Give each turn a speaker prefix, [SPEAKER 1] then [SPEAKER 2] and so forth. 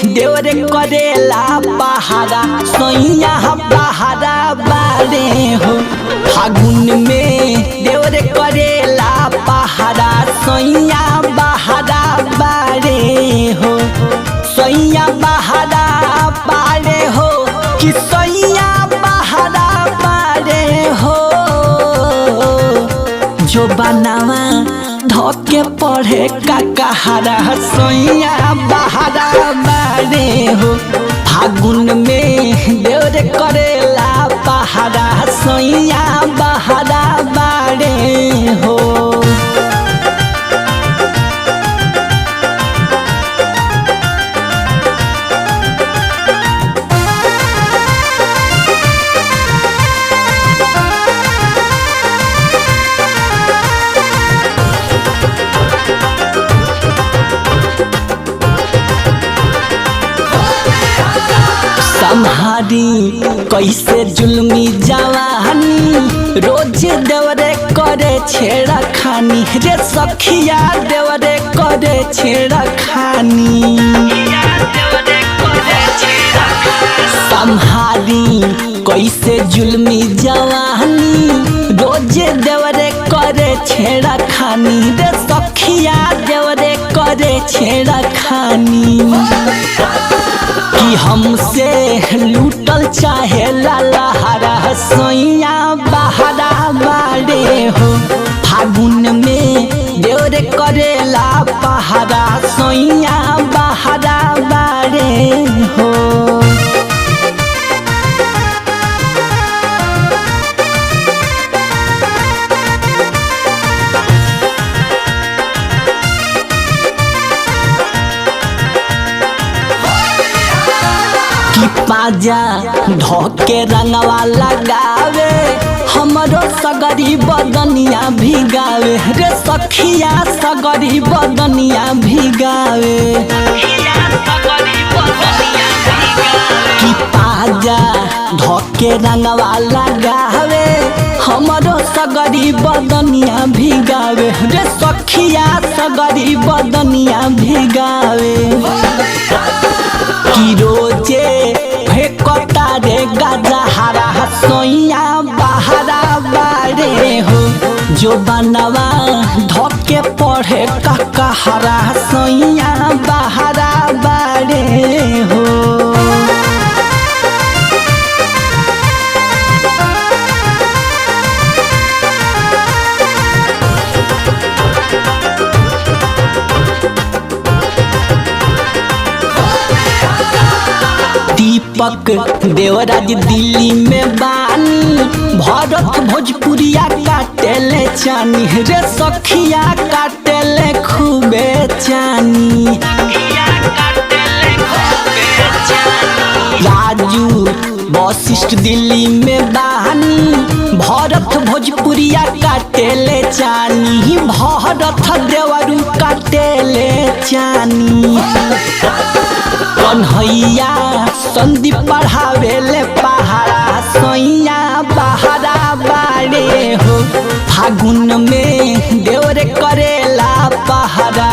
[SPEAKER 1] में देवर करेला पहाड़ा सैया बहारा बारे हो। फागुन में देवर करेला पहाड़ा सैया बहारा बारे हो। सैया बहारा बारे हो कि सैया बहारा बारे हो। जो बनावा धोके पढ़े का कहारा सैया बहारा बारे हो। फागुन में देवर करेला पहाड़ा सैया बहारा बारे हो। सम्हारी कैसे जुल्मी जवानी रोज देवरे करे छेड़ा खानी रे सखिया देवरे करे छेड़ा खानी। सम्हारी कैसे जुल्मी जवानी रोज देवरे करे छेड़ा खानी रे सखिया देवरे करे छेड़ा खानी। कि हमसे लूटल चाहे लाला सैया बहारा बारे हो। फागुन में देवर करेला पहाड़ा सैया बहारा बारे हो। कि पाजा धोके रंगवा लगावे हमरो सगरी बदनिया भिगावे रे सखिया सगरी बदनिया भिगावे। कि पाजा धोके रंगवा लगावे हमरो सगरी बदनिया भिगावे रे सखिया सगरी बदनिया भिगावे। कि रोजे फेंकता रे गजहरा सैया बहारा बारे हो। जो बनवा धोके पढ़े ककहरा सैया बहारा बारे हो। दीपक देवराज दिल्ली में बानी भरत भोजपुरिया काटेले चानी रे सखिया काटेले खूबे चानी। राजू वशिष्ठ दिल्ली में बानी भरत भोजपुरिया काटेले चानी भरत देवरू काटेले चानी। कन्हैया संदीप पढ़ावेले पहाड़ा सैया बहारा बारे हो। फागुन में देवर करेला पहाड़ा